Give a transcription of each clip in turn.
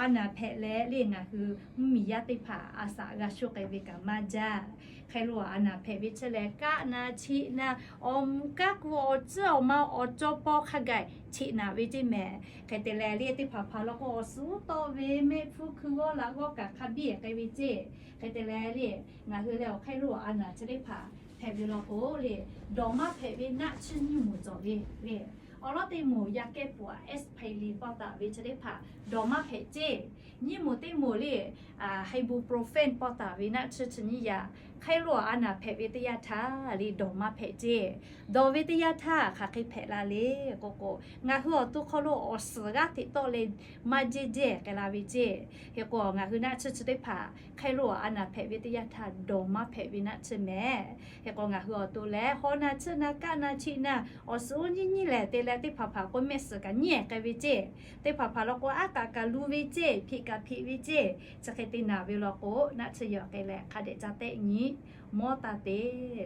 a naˍ hpehꞈ leh le ngaˬ hui mvuhˇmiˬ yaˇ teˇ hpaˍ a shaꞈ g'a sho k'ai ve kaꞈ maˇ jaˇ. Hk'e lo a naˍ hpehꞈ ve chi lehˬ, kaˆ na chiˆ na, awˬ mvuh kaˉ ku awˬ ciˉ awˬ ma awˬ cawˇ pawˇ hk'a gaˬ chiˆ na ve ceˇ mehˍ. Hk'e te leh le teˇ hpaˍ hpaˍ law k'o awˬ suhˍ uˉ tawˆ ve mehˆ hpfuhˇ hkui g'awˇ laꞈ g'awˇ kaꞈ hk'a biˇ k'ai ve ceˇ. Hk'e te leh le ngaˬ hui leh awˬ hk'e lo a naˍ chi teˇ hpaˍ hpehꞈ ve law k'o le, dawˬ maˇ hpehꞈ ve naˆ tsuhˇ nyiˇ moˍ cawˬ ve le. Awˬ lawn teˇ moˍ yaˇ kehˉ pfuhˍ a aspirin pawˇ taˍ ve chi teˇ hpaˍ dawˬ maˇ hpehꞈ ceˇ. Nyiˇ moˍ teˇ moˍ le, ibuprofen pawˇ taˍ ve naˆ tsuhˇ chi nyiˇ yaˇ hk'e lo a naˍ hpehꞈ ve teˇ yanˇ htaˇ le dawˬ maˇ hpehꞈ ceˇ. Dawˬ ve teˇ yanˇ htaˇ hk'aˬ hk'e hpehꞈ la le k'o k'o, ngaˬ hui awˬ to hk'aw lo awˬ suhˍ g'aˇ hteꞈ tawˆ leh maˇ jehˇ jehˇ k'ai la ve ceˇ. Hk'e k'o ngaˬ hui naˆ tsuhˇ chi teˇ hpaˍ hk'e lo a naˍ hpehꞈ ve teˇ yanˇ htaˇ dawˬ maˇ hpehꞈ ve naˆ tsuhˇ mehˍ. Hk'e k'o ngaˬ hui awˬ to leh hawˉ na tsuhˇ na kaˆ na chiˆ na awˬ suhˍ uˉ nyiˇ nyiˇ lehˬ te leh teˇ hpaˍ hpaˍ k'o mehˆ suhˍ kaꞈ nyiˇ ehˍ k'ai ve ceˇ. Teˇ hpaˍ hpaˍ law k'o aˉ k'aꞈ kaꞈ lu ve ceˇ, hpeꞈ kaꞈ hpeꞈ ve ceˇ. Chi hk'e te naˍ ve law k'o naˆ tsuhˇ yaw k'ai leh hk'a dehꞈ ca tehˆ nyi mawˇ taˇ te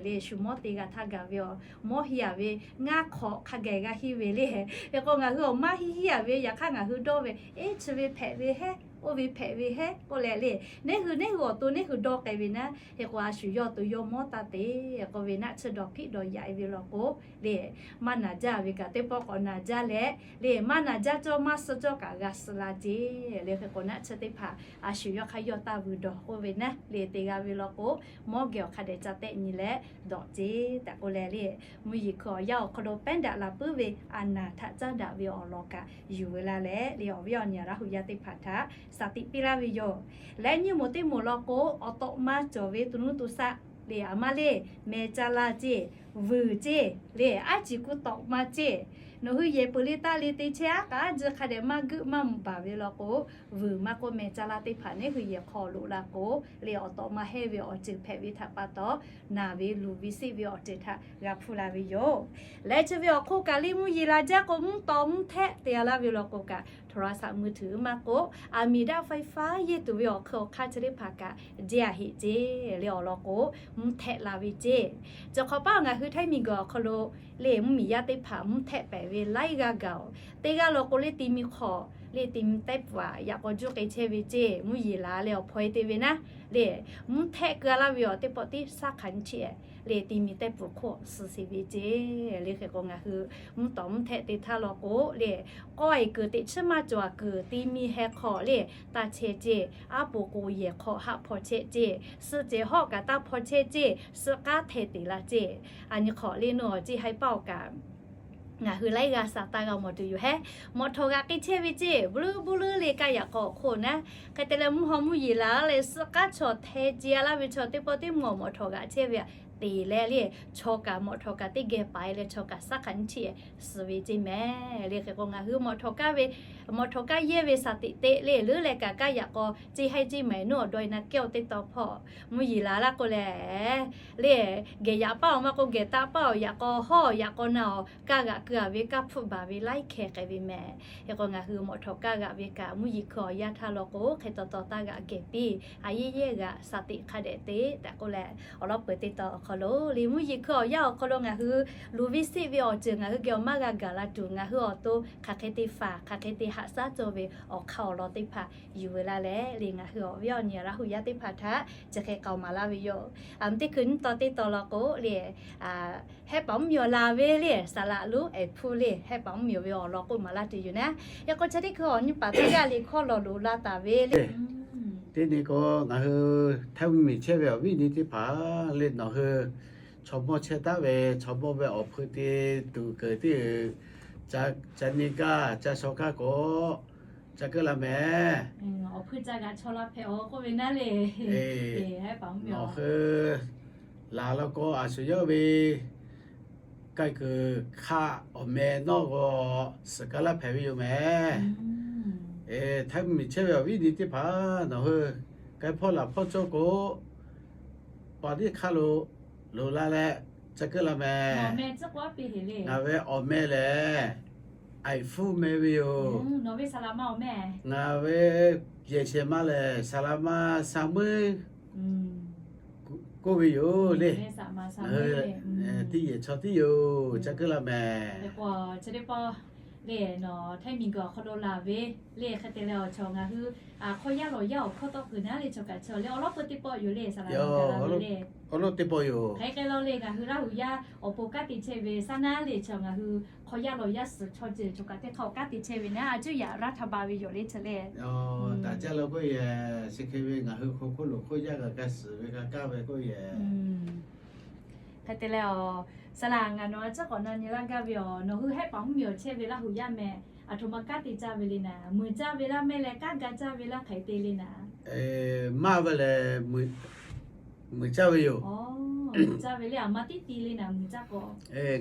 le shu mawˇ te g'a htaˇ gaˬ ve awˬ mawˇ heˆ a ve ngaˇ hk'awꞈ hk'a gaˬ g'a henˇ ve le. Hk'e k'o ngaˬ hui awˬ maˇ henˇ henˇ a ve yaꞈ hk'aˇ ngaˬ hui dawˇ ve, eˉ chi ve hpehꞈ ve heˉ, oˇ ve hpehꞈ ve heˉ k'oˆ leh le, neˇ hui neˇ hui awˬ to neˇ hui dawˇ k'ai ve naˉ, hk'e k'o a shu yawˇ awˬ to yawˇ mawˇ taˇ te k'oˆ ve naˆ tsuhˇ dawˬ hpiˆ dawˬ yaꞈ e ve law k'o le, maˇ naˍ jaˇ ve kaꞈ teˇ pawˆ k'awꞈ naˍ jaˇ leh le, maˇ naˍ jaˇ cawˇ maˇ suh cawˇ kaꞈ g'a suh la ceˇ le. Hk'e k'o naˆ tsuhˇ teˇ hpaˍ a shu yawˇ hk'aˇ yawˇ taˇ vuiˬ dawˬ k'oˆ ve naˉ le, te g'a ve law k'o mawˇ geh awˬ hk'a dehꞈ ca tehˆ nyi leh dawꞈ ceˇ tehꞈ k'oˆ leh le, mvuhˇ yeˬ hkui awˬ yanˇ awˬ hk'aw lo pehˉ daꞈ laˬ puiˉ ve a naˍ htaꞈ caˉ daꞈ ve awˬ lawn kaꞈ yuˬ ve la leh le, awˬ viˉ awˬ nyi Laˇ huˍ yaˇ teˇ hpaˍ htaꞈ shaˍ tiꞈ piˇ laˇ ve yoˬ. Leh nyiˇ moˍ teˇ moˍ law k'o awˬ tawꞈ ma cawˬ ve to nuˇ to shaˆ le, a maˇ le, meh caˇ laˇ ceˇ, vuiˬ ceˇ le, aˉ ciˍ ku tawꞈ ma ceˇ. Nawˬ hui yehˬ peuˬ le taˇ le te chehˇ aˉ k'aꞈ aˉ ji hk'a dehꞈ maˇ geuˆ maˇ mvuh baˬ ve law k'o, vuiˬ maˇ k'oˆ meh caˇ laˇ teˇ hpaˍ neˇ hui yehˬ hk'aw loꞈ la k'o le, awˬ tawꞈ ma hehˇ ve awˬ ceuˬ hpehꞈ ve htaꞈ pa taw, naˬ ve luˬ ve seˆ ve awˬ ceuˬ htaꞈ g'a hpuˇ la ve yoˬ. Leh chi ve awˬ hk'oˆ kaꞈ le mvuhˇ yeˬ la jaˇ k'o mvuhˇ taw mvuhˇ htehˆ te a laˇ ve law k'o kaꞈ โทรศัพท์มือถือ maˇ k'oˆ, อะ มีด้านไฟฟ้า yehˇ tuˬ ve awˬ hk'eun awˬ hk'aˇ chi teˇ hpaˍ kaꞈ jehˇ a heꞈ ceˇ le, awˬ lawn k'o mvuhˇ htehˆ la ve ceˇ. Cawˬ hk'awꞈ paˉ ngaˬ hui Htaiˇ miˬ guiˬ awˬ hk'aw lo le mvuhˇ miˬ yaˇ teˇ hpaˍ mvuhˇ htehˆ pehˍ ve laiˉ g'aˇ gaˬ oˬ. Teˇ g'aˇ law k'o le ti mi hk'awꞈ le ti mi taiˇ pfuhˍ yaꞈ k'aw juˇ k'ai chehˇ ve ceˇ, mvuhˇ yeˬ la leh awˬ hpaw e te ve naˉ le, mvuhˇ htehˆ keu a laˇ ve awˬ teˇ pawˆ tiˉ saˉ hk'aˬ nyi chiˆ le ti mi taiˇ pfuhˍ hk'oˆ suh sheˍ ve ceˇ. Le hk'e k'o ngaˬ hui mvuhˇ taw mvuhˇ htehˆ te htaˇ law k'o le, k'awˇ e kuiˬ teꞈ chiˉ maˇ cawˬ a kuiˬ ti mi heh hk'aw le taˇ chehˇ ceˇ, aˉ po k'o yehˬ hk'aw haˆ hpaw chehˇ ceˇ, suh cehˬ hawˉ kaꞈ taˇ hpaw chehˇ ceˇ, suh k'aˉ hteh teˍ la ceˇ. A nyi hk'awꞈ le nawˬ ceˇ haiˉ paˆ awˬ kaꞈ ngaˬ hui laiˉ g'aˇ sa taˇ g'a mawˬ tuˬ yoˬ hehˉ. Mawꞈ htawꞈ g'aꞈ k'ai chehˇ ve ceˇ, buˉ luˉ buˉ luˉ le kaˇ yaꞈ k'aw awˬ hk'oˆ naˉ. Hk'e te leh mvuhˇ haw mvuhˇ yeˬ la leh suh k'aˉ chaw hteh ce a laˇ ve chaw teˇ pawˆ teˇ mawˬ mawꞈ htawꞈ g'aꞈ chehˇ ve a, teꞈ leh le chaw kaꞈ mawꞈ htawꞈ kaꞈ teˇ geh paˍ e leh chaw kaꞈ saˉ hk'aˬ nyi chiˆ suh ve ceˇ mehˍ. Le hk'e k'o ngaˬ hui mawꞈ htawꞈ kaˇ ve mawꞈ htawꞈ kaˇ yehˇ ve shaˍ tiꞈ teꞈ le leuˉ leh kaꞈ kaˇ yaꞈ k'aw ceˇ haiˉ ceˇ mehˍ nuˇ awˬ dawˇ e na kehˉ oˇ teˇ taw hpawˇ mvuhˇ yeˬ la laˇ k'o le le, gehˬ yaꞈ paˇ awˬ maˇ k'o gehˬ taˇ paˇ awˬ yaꞈ k'aw hawˉ awˬ yaꞈ k'aw na awˬ kaˇ g'aꞈ keu a ve kaˇ hpfuhˆ baˬ ve laiˉ hkeh k'ai ve mehˍ. Hk'e k'o ngaˬ hui mawꞈ htawꞈ kaˇ g'aꞈ ve kaꞈ mvuhˇ yeˬ hkui awˬ yaˇ htaˇ law k'o hk'e taw taw taˇ g'aꞈ gehˬ piˇ a yehˇ yehˇ g'aꞈ shaˍ tiꞈ hk'a dehꞈ te tehꞈ k'oˆ leh awˬ lawn peuˬ teˇ taw awˬ hk'aw lo le mvuhˇ yeˬ hkui awˬ yaˇ awˬ hk'aw lo ngaˬ hui luˬ ve seˆ ve awˬ ceuˬ ngaˬ hui geh awˬ maˇ g'a gaˬ la tuˬ ngaˬ hui awˬ to hk'aˬ hk'e te faˍ hk'aˬ hk'e te haꞈ shaˉ cawˇ ve awˬ hk'aˇ awˬ lawn teˇ hpaˍ yuˬ ve la leh le ngaˬ hui awˬ viˉ awˬ nyi Laˇ huˍ yaˇ teˇ hpaˍ htaꞈ chi hk'e k'aoˍ maˍ laˇ ve yoˬ. Teˇ hkui nyiˇ taw teˇ taw law k'o le, hehˉ paˍ mvuhˇ miˬ awˬ la ve le saˍ laꞈ lonˉ ehˍ hpuˇ le hehˉ paˍ mvuhˇ miˬ awˬ ve awˬ lawn k'oˆ maˍ laˇ tuˬ yoˬ naˉ. Yaꞈ k'o chi teˇ hkui awˬ nyi paˍ teˇ g'aˇ le hkawˇ law loꞈ la taˍ ve le. Teˇ nyi k'o ngaˬ hui Htaiˇ mvuhˇ miˬ chehˇ ve awˬ viˉ nyi teˇ hpaˍ le nawˬ hui chaw mawˇ chehˇ taˉ ve chaw mawˇ ve awˬ hpui te tuˬ keunˍ teˇ, ca nyi kaˇ ca shaw kaˇ k'o ca keu la mehˍ. Awˬ hpui ca g'aꞈ chaw la hpehꞈ-oˬ k'oˆ ve naˉ le. Nawˬ hui laˬ law k'o a shu yawˇ ve k'ai kuiˬ hk'aˆ awˬ meh nawˇ g'aw suhˍ kaˇ laˇ hpehꞈ ve yoˬ mehˍ. Htaiˇ mvuhˇ miˬ chehˇ ve awˬ viˉ nyi teˇ hpaˍ nawˬ hui k'ai hpawˇ laˬ hpawˇ cawˇ k'o, paˍ tiˉ hk'aˇ lo loꞈ la leh ca keu la mehˍ. Ngaˬ ve awˬ meh lehˬ, Aiˍ hpfuhˇ meh ve yoˬ. Ngaˬ ve yehˬ shehˍ ma lehˬ, saˍ laˍ ma Saˍ meuˇ k'oˆ ve yoˬ le. Ngaˬ hui teˇ yehˬ chaw tiˉ yoˬ. Ca keu la mehˍ. Le nawˬ htaiˇ miˬguiˬ awˬ hk'aw lo laˬ ve le, hk'e te leh awˬ chaw ngaˬ hui hk'aw yaˇ lawˬ yaˇ awˬ hkawˇ tawˆ kuiˬ naˉ le chaw kaꞈ chi le awˬ lawn peu teˇ pawˆ yoˬ le saˍ laꞈ le. Awˬ lawn teˇ pawˆ yoˬ. Hk'e k'ai la le ngaˬ hui Laˇ huˍ yaˇ awˬ pon kanˉ te chehˇ ve saˉ naˉ le chaw ngaˬ hui hk'aw yaˇ lawˬ yaˇ suhˍ chaw ceuˬ chaw kaꞈ teˇ hk'aˇ kanˉ te chehˇ ve naˉ a cuˇ yaꞈ raˇ htaꞈ ba ve yoˬ le chi le. Taꞈ jaˇ la k'oˆ yehˬ, chi hk'e ve ngaˬ hui hk'aw hk'oˆ lo hk'oˆ yaˇ g'a ka suhˍ ve g'a kaˇ ve k'oˆ yehˬ. Hk'e te leh, saˍ laꞈ ngaˬ nawˬ a ciˉ k'awꞈ na nyi laˇ gaˇ ve yoˬ. Nawˬ hui Hehˉ paˍ mvuhˇmiˬ awˬ chehˇ ve Laˇ huˍ yaˇ meh, aˬ htoꞈ ma kanˉ te caˇ ve le naˍ, muiˬ caˇ ve laˇ mehˇ leh kanˉ ga caˇ ve laˇ hk'aˬ hk'e te le naˍ. Maˇ ve lehˬ, muiˬ caˇ ve yoˬ. Muiˬ caˇ ve le, aˬ ma tiˉ ti le naˍ muiˬ caˇ k'o.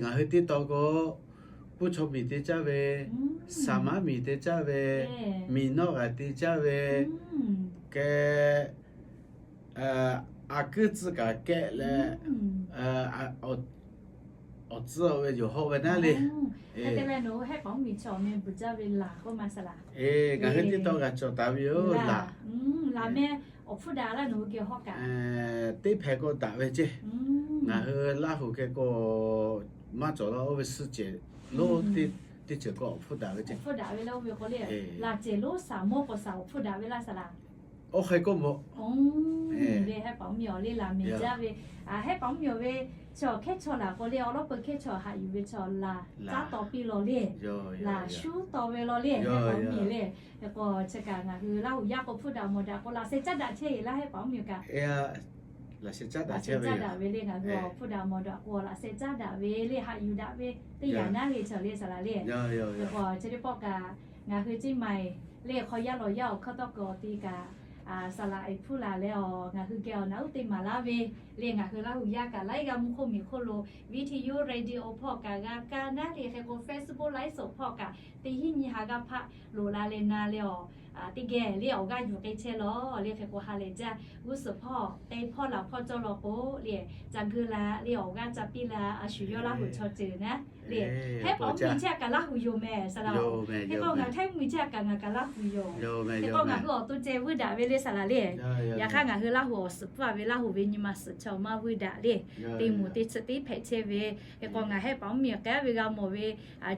Ngaˬ hui teˇ taw k'o, puˇ chaw miˬ te caˇ ve, saˍ maˉ miˬ te caˇ ve, miˬ nawˆ g'aꞈ te caˇ ve, keh, a kuiˉ tcuhˇ kaꞈ kehˆ leh, awˬ tcuhˇ ve yoˬ haw ve naˉ le. Hk'e te leh nawˬ hui Hehˉ paˍ mvuhˇmiˬ chi awˬ meh bvuhˬ jaˇ ve laˬ k'oˆ ma saˍ laꞈ. Ngaˬ hui teˇ taw g'a cawˬ taˍ ve yoˬ laˬ. Laˬ meh awˬ hpuˇ daꞈ laˇ nawˬ hui geh hawˉ kaꞈ. Teˇ hpehꞈ k'o daꞈ ve ceˇ. Ngaˬ hui Laˇ huˍ hk'e k'o, maˇ cawˬ la oˇ ve suhˆ cehˬ lonˉ teˇ ceuˬ k'o awˬ hpuˇ daꞈ ve ceˇ. Hpuˇ daꞈ ve le oˇ ve k'o le, laˬ cehˬ lonˉ saˍ mawˇ k'o saˍ awˬ hpuˇ daꞈ ve laˇ saˍ laꞈ. Oˇ hk'e k'oˆ mawˬ. Le Hehˉ paˍ mvuhˇmiˬ awˬ le laˬ meh jaˇ ve, Hehˉ paˍ mvuhˇmiˬ awˬ ve chaw hkehˉ chaw laˬ k'o le awˬ lawn peu hkehˉ chaw haꞈ yuˬ ve chaw laˬ caˉ taw piˇ law le. Laˬ shuˉ taw ve law le Hehˉ paˍ mvuhˇmiˬ le. Hk'e k'o chi kaꞈ ngaˬ hui Laˇ huˍ yaˇ k'o hpuˇ daꞈ mawˬ daꞈ k'o laꞈ sheh caˉ daꞈ chehˇ e laˇ Hehˉ paˍ mvuhˇmiˬ kaꞈ. Laꞈ sheh caˉ daꞈ ve le ngaˬ hui awˬ hpuˇ daꞈ mawˬ daꞈ k'o laꞈ sheh caˉ daꞈ ve le haꞈ yuˬ daꞈ ve teˇ yanˇ naˉ le chaw le saˍ laꞈ le. Hk'e k'o chi teˇ pawˆ kaꞈ ngaˬ hui Ceˇ maiˍ le hk'aw yaˇ lawˬ yaˇ awˬ hkawˇ tawˆ kuiˬ awˬ te kaꞈ, saˍ laꞈ e hpuˇ laˬ leh awˬ ngaˬ hui geh awˬ naˬ uˉ te maˍ laˇ ve le ngaˬ hui Laˇ huˍ yaˇ kaꞈ laiˉ g'a mvuhˇ hk'oˆ miˬ hk'oˆ lo video radio hpawˇ kaꞈ g'a kaˇ naˉ le hk'e k'o Facebook live show hpawˇ kaꞈ teˇ hinˉ nyi ha g'aˇ hpaˆ loꞈ la leh na leh awˬ teˇ geh le awˬ g'aˇ yuˬ k'ai chehˇ law le hk'e k'o ha lehˬ jaˇ g'uˇ suhˍ hpawˇ k'ai hpawˇ laˬ hpawˇ cawˇ law k'o le ca geu la le awˬ g'aˇ ca piˇ la a shu yawˇ Laˇ huˍ chaw ceuˬ naˉ le. Hehˉ paˍ mvuhˇmiˬ chehˇ a kaꞈ Laˇ huˍ yoˬ mehˍ saˍ laꞈ. Hk'e k'o ngaˬ htaiˇ mvuhˇmiˬ chehˇ a kaꞈ ngaˬ kaꞈ Laˇ huˍ yoˬ. Hk'e k'o ngaˬ hui awˬ to ceh vuiˇ daꞈ ve le saˍ laꞈ le. Yaꞈ hk'aˇ ngaˬ hui Laˇ huˍ awˬ suhˍ pfuhˇ a ve Laˇ huˍ ve nyi ma suhˍ chaw maˇ vuiˇ daꞈ le. Teˇ moˍ teˇ chi teˇ hpehꞈ chehˇ ve. Hk'e k'o ngaˬ Hehˉ paˍ mvuhˇmiˬ k'ai ve g'a mawˬ ve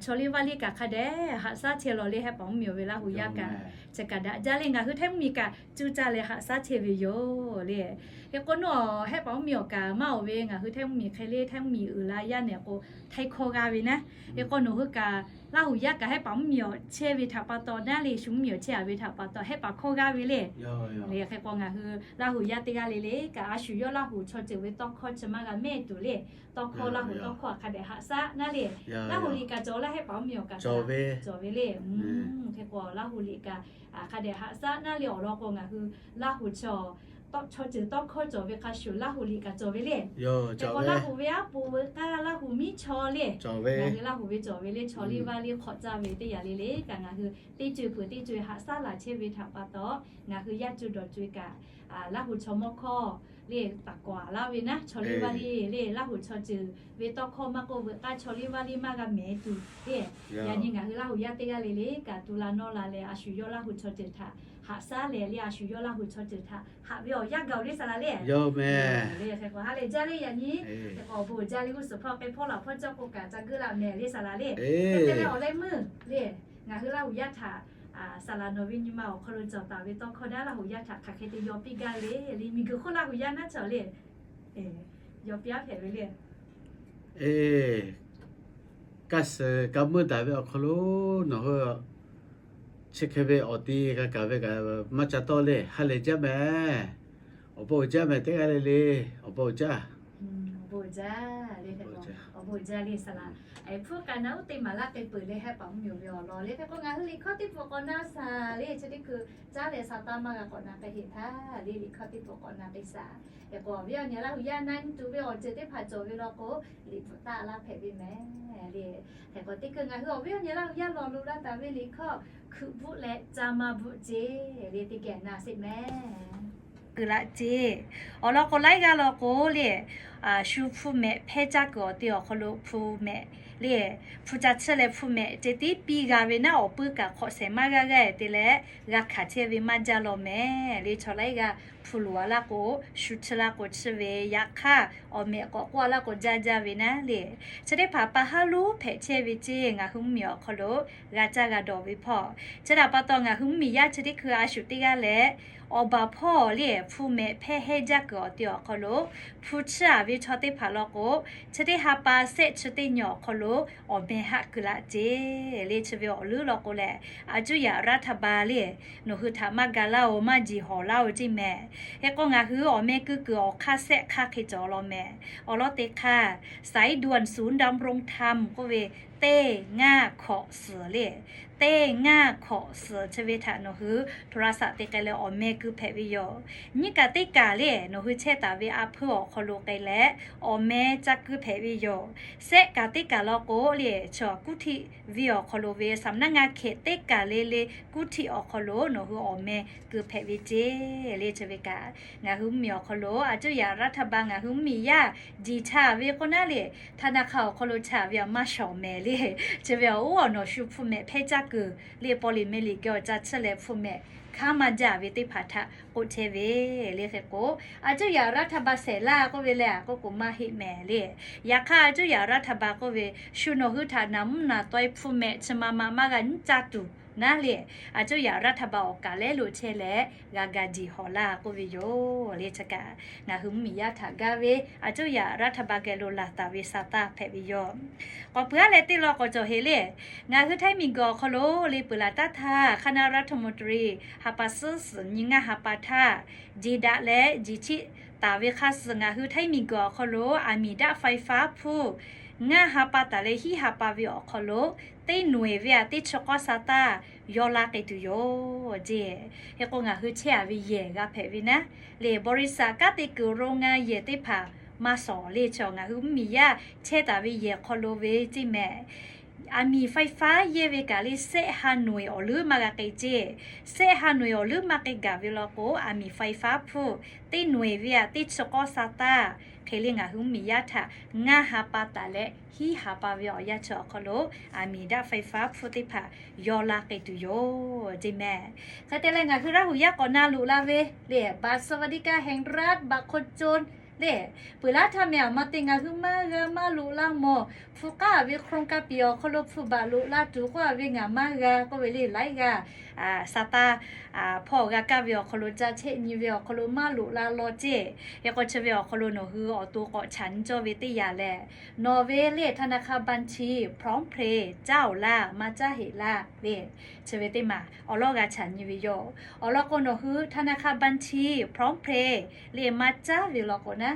chaw liˇ vaˇ liˇ kaꞈ hk'a dehꞈ haꞈ shaˉ chehˇ law le Hehˉ paˍ mvuhˇmiˬ awˬ ve Laˇ huˍ yaˇ kaꞈ chi kaꞈ daꞈ jaˇ le ngaˬ hui htaiˇ mvuhˇmiˬ kaꞈ cuˇ caˇ leh haꞈ shaˉ chehˇ ve yoˬ le. Hk'e k'o nawˬ Hehˉ paˍ mvuhˇmiˬ awˬ kaꞈ maˇ awˬ ve ngaˬ hui htaiˇ mvuhˇmiˬ hk'e le htaiˇ mvuhˇmiˬ uiˍ la yaˇ nehˬ k'o htaiˇ hkawˇ g'aˇ ve naˉ. Hk'e k'o nawˬ hui kaꞈ Laˇ huˍ yaˇ kaꞈ Hehˉ paˍ mvuhˇmiˬ awˬ chehˇ ve htaꞈ pa taw naˉ le shu mvuhˇmiˬ awˬ chehˇ a ve htaꞈ pa taw Hehˉ paˍ hkawˇ g'aˇ ve le. Hk'e k'o ngaˬ hui Laˇ huˍ yaˇ teˇ g'aˇ le le kaꞈ a shu yawˇ Laˇ huˍ chaw ceuˬ ve tawˇ hkawˇ chi maˇ g'a mehˇ tuˬ le. Tawˇ hkawˇ Laˇ huˍ tawˇ hkawˇ hk'a dehꞈ haꞈ shaˉ naˉ le. Laˇ huˍ liꞈ kaꞈ cawˬ laˇ Hehˉ paˍ mvuhˇmiˬ awˬ kaꞈ cawˬ ve le. Hk'e k'o Laˇ huˍ liꞈ kaꞈ hk'a dehꞈ haꞈ shaˉ naˉ le awˬ lawn k'o ngaˬ hui Laˇ huˍ chaw ceuˬ tawˇ hkawˇ cawˬ ve hk'a shuˍ Laˇ huˍ liꞈ kaꞈ cawˬ ve le. Hk'e k'o Laˇ huˍ ve aˉ po ve k'aˇ Laˇ huˍ miˉ chaw le. Ngaˬ hui Laˇ huˍ ve cawˬ ve le chaw liˇ vaˇ liˇ hk'awꞈ caˇ ve teˇ yanˇ le le kaꞈ ngaˬ hui teˇ co peuˬ teˇ co haꞈ shaˉ laˬ chehˇ ve htaꞈ pa taw ngaˬ hui yaˇ co dawˬ co kaꞈ Laˇ huˍ chaw mawˇ hkawˇ le taˍ kawˍ laˇ ve naˉ chaw liˇ vaˇ liˇ le Laˇ huˍ chaw ceuˬ ve tawˇ hkawˇ maˇ k'oˆ veuꞈ k'aˇ chaw liˇ vaˇ liˇ maˇ g'a mehˍ tuˬ le. Yaꞈ nyi ngaˬ hui Laˇ huˍ yaˇ teˇ g'aˇ le le kaꞈ tu la nawˇ la leh a shu yawˇ Laˇ huˍ chaw ceuˬ htaꞈ haꞈ shaˉ leh le a shu yawˇ Laˇ huˍ chaw ceuˬ htaꞈ haꞈ ve awˬ yanˇ gaˬ le saˍ laꞈ le. Hk'e k'o ha lehˬ jaˇ le yaꞈ nyi. Hk'e k'o awˬ bon uiˍ jaˇ le g'uˇ suhˍ hpawˇ k'ai hpawˇ laˬ hpawˇ cawˇ k'o kaꞈ ca geuˆ la mehˍ le saˍ laꞈ le. Hk'e te leh awˬ leh meuˇ le ngaˬ hui Laˇ huˍ yaˇ htaꞈ saˍ laꞈ nawˬ ve nyi ma awˬ hk'aw lo cawˬ taˍ ve tawˇ hkawˇ naˉ Laˇ huˍ yaˇ htaꞈ hk'aˬ hk'e te yaw piˇ gaˇ le le miˬguiˬ hk'oˆ Laˇ huˍ yaˇ naˉ cawˬ le. Yaw piˇ aˉ hpehꞈ ve le. Eˬ, kaˇ suh kaˇ meuˇ daꞈ ve awˬ hk'aw lo nawˬ hui chi hk'e ve awˬ ti g'a kaˍ ve kaꞈ maˇ ca tawˆ le ha lehˬ jaˇ mehˍ. Awˬ bon uiˍ jaˇ mehˍ teˇ g'aˇ le le. Awˬ bon uiˍ jaˇ. Awˬ bon uiˍ jaˇ le saˍ laꞈ. Hpu k'aꞈ na uˉ te maˍ laˇ k'ai peuˬ le Hehˉ paˍ mvuhˇmiˬ ve awˬ lawn le hk'e k'o ngaˬ hui liꞈ hkawˇ teˇ pfuhˍ k'awꞈ na saˍ le chi teˇ hkui caˉ leh sa taˇ maˇ g'a k'awꞈ na k'ai heˍ htaˇ le liꞈ hkawˇ teˇ pfuhˍ k'awꞈ na k'ai saˍ. Hk'e k'o awˬ viˉ awˬ nyi Laˇ huˍ yaˇ na nyi tuˬ ve awˬ ceuˬ teˇ hpaˍ cawˬ ve law k'o liꞈ bvuhꞈ taˆ laˇ hpehꞈ ve mehˍ le. Hk'e k'o teˇ hkui ngaˬ hui awˬ viˉ awˬ nyi Laˇ huˍ yaˇ lawˬ lo laˇ taˍ ve liꞈ hkawˇ hkui bvuhˆ leh ca ma bvuhˆ ceˇ le teˇ geh na sheˍ mehˍ. Kuiˬ laꞈ ceˇ. Awˬ lawn k'o laiˉ g'aˇ law k'o le, shu hpu mehꞈ hpehˇ caˇ kuiˬ awˬ te awˬ hk'aw lo hpu mehꞈ le, hpu ca chiˇ leh hpu mehꞈ ceh tiˉ piˇ g'a ve naˉ, awˬ puiˉ kaꞈ hk'awꞈ shehˍ maˇ g'aˇ g'aˇ te leh g'a hkanˍ chehˇ ve maˇ jaˇ law mehˍ le. Chaw laiˉ g'aˇ hpu loˍ a laˇ k'o, shu chiˇ laˇ k'o chiˇ ve, yaꞈ hk'aˇ awˬ mehꞈ k'awꞈ k'oˆ a laˇ k'o jaˇ jaˇ ve naˉ le. Chi teˇ hpaˍ pa haˉ lonˉ hpehꞈ chehˇ ve ceˇ ngaˬ hui mvuhˇmiˬ awˬ hk'aw lo g'a caˇ g'a dawˬ ve hpawˇ. Chi htaꞈ pa taw ngaˬ hui mvuhˇmiˬ yaˇ chi teˇ hkui a shu teˇ g'aˇ leh awˬ baˬ hpawˇ le, hpu mehꞈ hpehˇ hehnˇ jaˇ kuiˬ awˬ te awˬ hk'aw lo hpu chiˇ a ve chaw teˇ hpaˍ law k'o, chi teˇ ha pa sehˆ chi teˇ nyi awˬ hk'aw lo awˬ meh haˆ keu laˇ ceˇ le. Chi ve awˬ leuˉ law k'o lehˬ, a cuˇ yaꞈ รัฐบาล le, nawˬ hui htaꞈ maˇ ga laˇ-oˬ, maˇ jiˬ hawˍ laˇ-oˬ ceˇ mehˍ. Hk'e k'o ngaˬ hui awˬ meh keu kuiˬ awˬ hk'aˇ sehˆ hk'aˇ hk'e cawˬ law mehˍ. Awˬ lawn teˇ hk'aˇ สายด่วนศูนย์ดำรงธรรม k'oˆ ve teˇ ngaˇ hkawꞈ suhˍ le, teˇ ngaˇ hkawꞈ suhˍ chi ve htaꞈ nawˬ hui โทรศัพท์ te k'ai leh awˬ meh keu hpehꞈ ve yoˬ. Nyiˇ kaꞈ teˇ kaˬ le, nawˬ hui chehˇ taˍ ve a hpeuˇ awˬ hk'aw lo k'ai leh awˬ meh ca keu hpehꞈ ve yoˬ. Sehˆ kaꞈ teˇ kaˬ law k'o le, chaw กรุงเทพ ve awˬ hk'aw lo ve สำนักงานเขต teˇ kaˬ le le กรุงเทพ awˬ hk'aw lo nawˬ hui awˬ meh keu hpehꞈ ve ceˇ le. Chi ve kaꞈ ngaˬ hui mvuhˇmiˬ awˬ hk'aw lo a cuˇ yaꞈ รัฐบาล ngaˬ hui mvuhˇmiˬ yaˇ jiˬ cha ve k'o naˉ le, ธนาคาร awˬ hk'aw lo cha ve a maˇ shawˍ mehˍ le. Chi ve awˬ oˉ awˬ nawˬ shu hpu mehꞈ hpehˇ caˇ kuiˬ le, paw liꞈ meh liꞈ geh awˬ ca chiˇ leh hpu mehꞈ hkanˉ maˇ jaˇ ve teˇ hpaˍ htaꞈ k'oˆ chehˇ ve le. Hk'e k'o a cuˇ yaꞈ รัฐบาล shehˍ laˇ k'oˆ ve leh k'oˆ k'o maˇ heˆ mehˍ le. Yaꞈ hk'aˇ a cuˇ yaꞈ รัฐบาล k'oˆ ve shu nawˬ hui htaꞈ naˍ mvuhˇ naˍ taweh hpu mehꞈ chi ma ma maˇ g'a nyiˉ caˇ tuˬ naˉ le, a cuˇ yaꞈ รัฐบาล awˬ kaˍ lehˉ lo chehˇ leh g'a ga jiˬ hawˍ laˇ k'oˆ ve yoˬ le. Chi kaꞈ ngaˬ hui mvuhˇmiˬ yaˇ htaꞈ gaˇ ve a cuˇ yaꞈ รัฐบาล geh lo laˬ taˍ ve sa taˇ hpehꞈ ve yoˬ. K'awꞈ peuˬ aˉ leh teˇ law k'awꞈ cawˬ heˍ le. Ngaˬ hui Htaiˇ miˬguiˬ awˬ hk'aw lo le peuˬ laˬ taˉ htaˇ คณะรัฐมนตรี ha pa suhˉ suhˍ nyi ngaˇ ha pa htaˇ, jeˬ daꞈ leh jeˬ chiˆ taˍ ve hk'a suhˍ ngaˬ hui Htaiˇ miˬguiˬ awˬ hk'aw lo aˬ miˍ daˆ ไฟฟ้า hpfuhˇ ngaˇ ha pa taˍ leh hiˉ ha pa ve awˬ hk'aw lo teˇ nawˬ eˬ ve aꞈ teˇ chi k'awˇ sa taˇ yaw la k'ai tuˬ yoˬ ceˇ. Hk'e k'o ngaˬ hui chehˇ a ve yehˬ g'a hpehꞈ ve naˉ le, บริษัท kanˉ te kuiˬ โรงงาน yehˬ teˇ hpaˍ maˇ shawˍ le. Chaw ngaˬ hui mvuhˇmiˬ yaˇ chehˇ taˍ ve yehˬ hk'aw lo ve ceˇ mehˍ. Aˬ miˍ ไฟฟ้า yehˇ ve kaꞈ le sehˆ ha nawˬ eˬ awˬ leuˉ maˇ g'a k'ai ceˇ. Sehˆ ha nawˬ eˬ awˬ leuˉ maˇ k'ai gaˬ ve law k'o, aˬ miˍ ไฟฟ้า hpfuhˇ teˇ nawˬ eˬ ve aꞈ teˇ chi k'awˇ sa taˇ hk'e le ngaˬ hui mvuhˇmiˬ yaˇ htaꞈ ngaˇ ha pa taˍ leh hiˉ ha pa ve awˬ yanˇ chi awˬ hk'aw lo aˬ miˍ daˆ ไฟฟ้า hpfuhˇ teˇ hpaˍ yaw la k'ai tuˬ yoˬ ceˇ mehˍ. Hk'e te leh ngaˬ hui Laˇhuˍ yaˇ k'awꞈ na loꞈ la ve le บัตรสวัสดิการแห่งรัฐ บัตรคนจน le, peuˬ laˇ htaˇ meh aˬ ma te ngaˬ hui maˇ g'a maˇ loꞈ laˇ mawˬ. Hpu k'aˉ ve โครงการ piˍ awˬ hk'aw lo hpu baꞈ loꞈ la tuˬ k'oˆ a ve ngaˬ maˇ g'a k'oˆ ve le laiˉ g'aˇ sa taˇ hpawˇ g'a kaˇ ve awˬ hk'aw lo ca chehˆ nyi ve awˬ hk'aw lo maˇ loꞈ la law ceˇ. Hk'e k'o chi ve awˬ hk'aw lo nawˬ hui awˬ to k'awꞈ chaꞈ nyi cawˇ ve teˇ yanˇ lehˬ, nawˬ ve le ธนาคารบัญชี PromptPay caˉ oˬ laˇ maˇ caˉ heꞈ laˇ le, chi ve teˇ maˬ awˬ lawˉ g'a chaꞈ nyi ve yoˬ. Awˬ lawn k'o nawˬ hui ธนาคารบัญชี PromptPay le maˇ caˉ ve law k'o naˉ,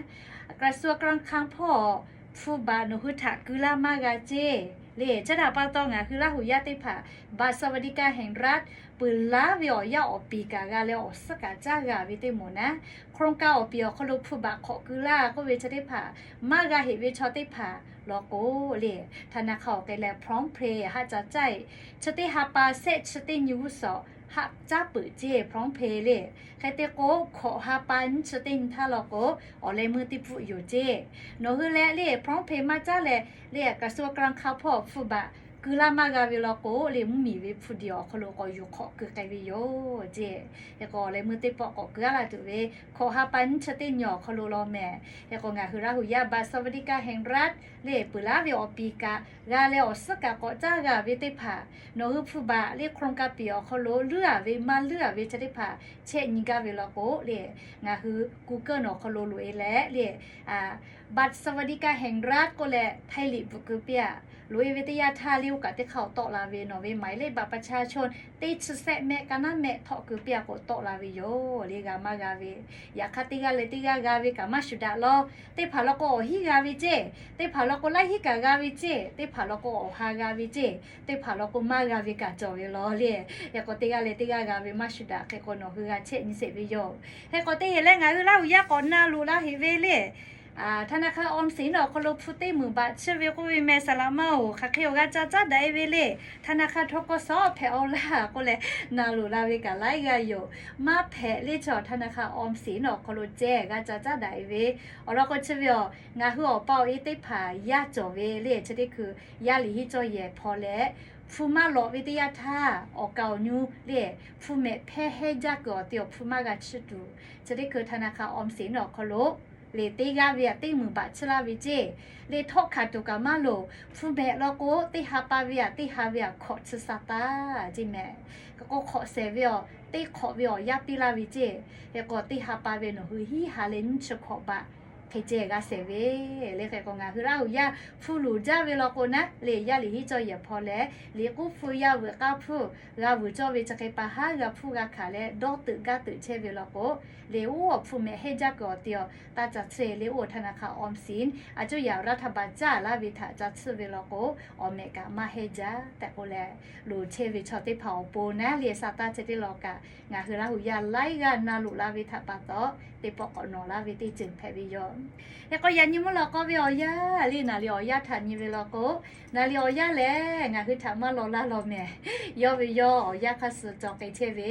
กระทรวงการคลัง hpawˇ hpu baꞈ nawˬ hui htaꞈ keu laˇ maˇ g'a ceˇ le. Chi htaꞈ pa taw ngaˬ hui Laˇhuˍ yaˇ teˇ hpaˍ บัตรสวัสดิการแห่งรัฐ peuˬ laˇ ve awˬ yanˇ awˬ piˍ kaꞈ g'a leh awˬ suhˉ kaꞈ caˇ g'a ve teˇ moˍ naˉ, โครงการ awˬ piˍ awˬ hk'aw lo hpu baꞈ hk'awꞈ keu laˇ k'oˆ ve chi teˇ hpaˍ maˇ g'a heꞈ ve chaw teˇ hpaˍ law k'o le, ธนาคาร awˬ k'ai leh PromptPay haˆ ca caˇ-e. Chi teˇ ha pa sehˆ chi teˇ nyi g'uˇ suhˍ haˆ caˉ peuˬ ceˇ PromptPay le. Hk'e te k'o hkawꞈ ha pa nyiˇ chi teˇ nyi htaˇ law k'o awˬ leh meuˇ teˇ pfuhˆ yoˬ ceˇ. Nawˬ hui leh le PromptPay maˇ caˉ leh le กระทรวงการคลัง hpawˇ hpu baꞈ keu laˇ maˇ g'a ve law k'o le mvuhˇmiˬ ve hpu diˬ awˬ hk'aw lo k'awꞈ yuˬ hk'awꞈ keu k'ai ve yoˬ ceˇ. Hk'e k'o awˬ leh meuˇ teˇ pawˆ k'awꞈ keu a laˇ tuˬ ve hkawꞈ ha pa nyiˇ chi teˇ nyi awˬ hk'aw lo law mehˍ. Hk'e k'o ngaˬ hui Laˇhuˍ yaˇ บัตรสวัสดิการแห่งรัฐ le peuˬ laˇ ve awˬ piˍ kaꞈ g'a leh awˬ suhˉ kaꞈ k'awꞈ caˇ g'a ve teˇ hpaˍ, nawˬ hui hpu baꞈ le โครงการ piˍ awˬ hk'aw lo leuˉ a ve maˇ leuˉ a ve chi teˇ hpaˍ chehˆ nyi gaˇ ve law k'o le, ngaˬ hui Google nawˬ hk'aw lo loꞈ-e leh le บัตรสวัสดิการแห่งรัฐ k'oˆ leh Htaiˇ liꞈ bvuhꞈ keu piˇ-a. Loꞈ-e ve teˇ yanˇ htaˇ le oˇ kaꞈ teˇ hk'aˇ awˬ tawˆ la ve nawˬ ve หมายเลขบัตรประชาชน teˇ chi sehˆ mehˆ ka naˉ mehˆ htawˆ keu piˇ-a k'o tawˆ la ve yoˬ le g'a maˇ g'a ve. Yaꞈ hk'aˇ teˇ g'aˇ leh teˇ g'aˇ g'a ve kaꞈ maˇ shuˍ daꞈ law. Teˇ hpaˍ law k'o awˬ hinˉ g'a ve ceˇ, teˇ hpaˍ law k'o laiˉ hinˉ kaꞈ g'a ve ceˇ, teˇ hpaˍ law k'o awˬ ha g'a ve ceˇ, teˇ hpaˍ law k'o maˇ g'a ve kaꞈ cawˬ ve law le. Hk'e k'o teˇ g'aˇ leh teˇ g'aˇ g'a ve maˇ shuˍ daꞈ. Hk'e k'o nawˬ hui g'a chehˆ nyi sheˍ ve yoˬ. Hk'e k'o teˇ heˍ leh ngaˬ hui Laˇhuˍ yaˇ k'awꞈ na loꞈ la heꞈ ve le ธนาคารออมสิน awˬ hk'aw lo hpu teˇ meunˍ baꞈ chiˇ ve k'oˆ ve meh, saˍ laꞈ ma-oˬ, hk'aˬ hk'e awˬ g'a ca caˉ daꞈ-e ve le. ธนาคาร ทกส hpehꞈ-aw laˇ k'oˆ leh na loˍ la ve kaꞈ laiˉ g'aˇ yoˬ. Maˇ hpehꞈ le chaw ธนาคารออมสิน awˬ hk'aw lo ceh g'a ca caˉ daꞈ-e ve awˬ lawn k'o, chi ve awˬ ngaˬ hui awˬ pa awˬ e teˇ hpaˍ yaˇ cawˬ ve le, chi teˇ hkui yaˇ liꞈ hiˉ cawˇ yehˬ hpaw leh, hpu maˇ lawꞈ ve teˇ yanˇ htaˇ awˬ kaˍ awˬ nyu le, hpu mehꞈ hpehˇ hehnˇ jaˇ kuiˬ awˬ te awˬ hpu maˇ g'a chiˇ tuˬ, chi teˇ hkui ธนาคารออมสิน awˬ hk'aw lo le teˇ g'aˇ ve aꞈ teˇ meunˍ baꞈ chiˇ laˇ ve ceˇ. Le htawˆ hkanˍ tuˬ kaꞈ maˇ loˍ. Hpu mehꞈ law k'o, teˇ ha pa ve aꞈ teˇ ha ve aꞈ hkawꞈ tsuhˇ sa taˇ ceˇ meh. Hk'e k'o, hk'awꞈ shehˍ ve awˬ, teˇ hk'awꞈ ve awˬ yaˇ piˇ laˇ ve ceˇ. Hk'e k'o, teˇ ha pa ve nawˬ hui hiˉ ha leh nyiˇ chi hkawꞈ baꞈ hk'e ceh g'a shehˍ ve le. Hk'e k'o, ngaˬ hui Laˇ huˍ yaˇ hpu luˬ jaˇ ve law k'o naˉ le, yaˇ liꞈ hiˉ cawˇ yehˬ hpaw leh, liꞈ k'uˉ hpu yaˇ veuꞈ k'aˇ hpu g'a vuiˬ cawˇ ve chi hk'e pa haˉ g'a hpuˇ g'a hkanˍ leh dawˇ teuꞈ gaˇ teuꞈ chehˇ ve law k'o, le oˇ awˬ hpu mehꞈ hehnˇ jaˇ kuiˬ awˬ te awˬ taˇ ca tsuhˇ le, oˇ ธนาคารออมสิน aˬ cuˇ yaꞈ รัฐบาล caˇ laˇ ve htaꞈ ca tsuhˇ ve law k'o, awˬ mehꞈ kaꞈ maˇ hehnˇ jaˇ tehꞈ k'oˆ leh, loˍ chehˇ ve chaw teˇ hpaˍ awˬ pon naˉ le, sa taˇ chi teˇ law kaꞈ ngaˬ hui Laˇ huˍ yaˇ laiˉ g'aˇ na loꞈ la ve htaꞈ pa taw, teˇ pawˆ k'awꞈ nawˬ laˇ ve teˇ ceuˬ hpehꞈ ve yoˬ. Hk'e k'o, yaꞈ nyi mvuhˇ lawꞈ k'aw ve awˬ yanˇ le, naˍ liꞈ awˬ yanˇ htaꞈ nyi ve law k'o, naˍ liꞈ awˬ yanˇ lehˬ ngaˬ hui htaꞈ maˇ law laˇ law mehˍ. Yawˇ ve yawˇ awˬ yanˇ hk'aˇ suh cawˬ k'ai chehˇ ve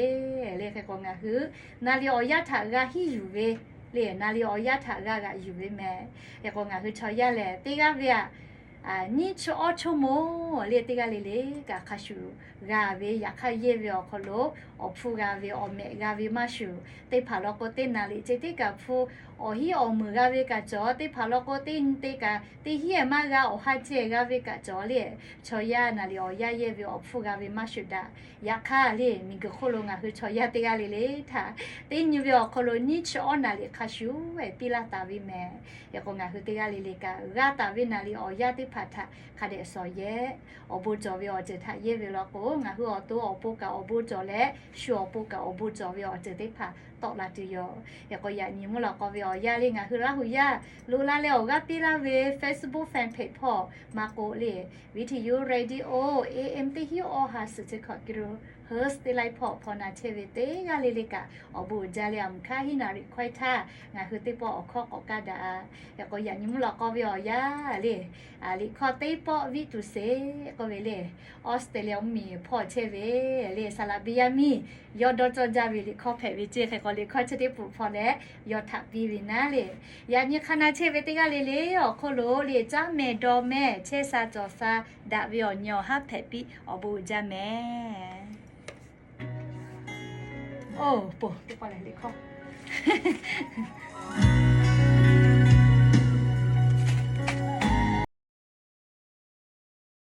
le. Hk'e k'o, ngaˬ hui naˍ liꞈ awˬ yanˇ htaꞈ g'a hiˉ yuˬ ve le, naˍ liꞈ awˬ yanˇ htaꞈ g'a g'aꞈ yuˬ ve mehˍ. Hk'e k'o, ngaˬ hui chaw yaˇ lehˬ teˇ g'aˇ ve aꞈ nyiˇ chi awˇ choˇ moˍ le, teˇ g'aˇ le le kaꞈ hk'a shuˍ g'a ve, yaꞈ hk'aˇ yehˇ ve awˬ hk'aw lo awˬ hpu g'a ve, awˬ mehꞈ g'a ve maˇ shuˍ, teˇ hpaˍ law k'o teˇ naˍ liꞈ ceh tiˉ kaꞈ hpu awˬ hiˉ awˬ meunˍ g'a ve kaꞈ cawˬ, teˇ hpaˍ law k'o teˇ nyi te kaꞈ teˇ hiˉ maˇ g'a awˬ ha ceh g'a ve kaꞈ cawˬ le. Chaw yaˇ naˍ liꞈ awˬ yanˇ yehˇ ve awˬ hpu g'a ve maˇ shuˍ daꞈ. Yaꞈ hk'aˇ le, miˬguiˬ hk'oˆ lo ngaˬ hui chaw yaˇ teˇ g'aˇ le le htaꞈ teˇ nyi ve awˬ hk'aw lo nyiˇ chi awˇ naˍ liꞈ hk'a shuˍ ehˍ piˇ laˇ taˍ ve mehˍ. Hk'e k'o, ngaˬ hui teˇ g'aˇ le le kaꞈ g'a taˍ ve naˍ liꞈ awˬ yanˇ teˇ hpaˍ htaꞈ hk'a dehꞈ shawˍ yehˇ. Awˬ bon cawˬ ve awˬ ceuˬ htaꞈ yehˇ ve law k'o, ngaˬ hui awˬ to awˬ pon kaꞈ awˬ bon cawˬ leh, shu awˬ pon kaꞈ awˬ bon cawˬ ve awˬ ceuˬ teˇ hpaˍ tawˆ la tuˬ yoˬ. Hk'e k'o, yaꞈ nyi mvuhˇ lawꞈ k'aw ve awˬ yanˇ le, ngaˬ hui Laˇ huˍ yaˇ loꞈ la leh awˬ g'aˇ piˇ laˇ ve Facebook fan page hpawˇ maˇ k'oˆ le, V T U Radio A M teˇ hiˉ awˇ ha suhˍ chi hkawꞈ kilohertz teˇ laiˉ hpawˇ hpawˇ na chehˇ ve teˇ g'aˇ le le kaꞈ awˬ bon uiˍ jaˇ leh, aˬ mvuhˇ hkanˇ hiˉ naˍ liꞈ hkawehˇ htaˇ ngaˬ hui teˇ pawˆ awˬ hkawˇ k'awꞈ kaˇ daꞈ. Hk'e k'o, yaꞈ nyi mvuhˇ lawꞈ k'aw ve awˬ yanˇ le, liꞈ hkawˇ teˇ pawˆ viˉ tuˬ sheˍ k'oˆ ve le, Australia mvuhˇmiˬ hpawˇ chehˇ ve le, saˍ laꞈ biˇ yaˇ miˇ yawˇ dawˇ cawˇ jaˇ ve liꞈ hkawˇ hpehꞈ ve ceˇ. Hk'e k'o, liꞈ hkawˇ chi teˇ pawˆ hpawˇ leh yawˇ htaꞈ piˇ ve naˉ le, yaꞈ nyi hk'a na chehˇ ve teˇ g'aˇ le le awˬ hk'oˆ lo le, caˉ mehˍ dawˬ mehˍ chehˇ sha cawˬ sha daꞈ ve awˬ nyi awˬ haˉ hpehꞈ piˇ, awˬ bon uiˍ jaˇ mehˍ. Oˇ po teˇ pawˆ lehˬ liꞈ hkawˇ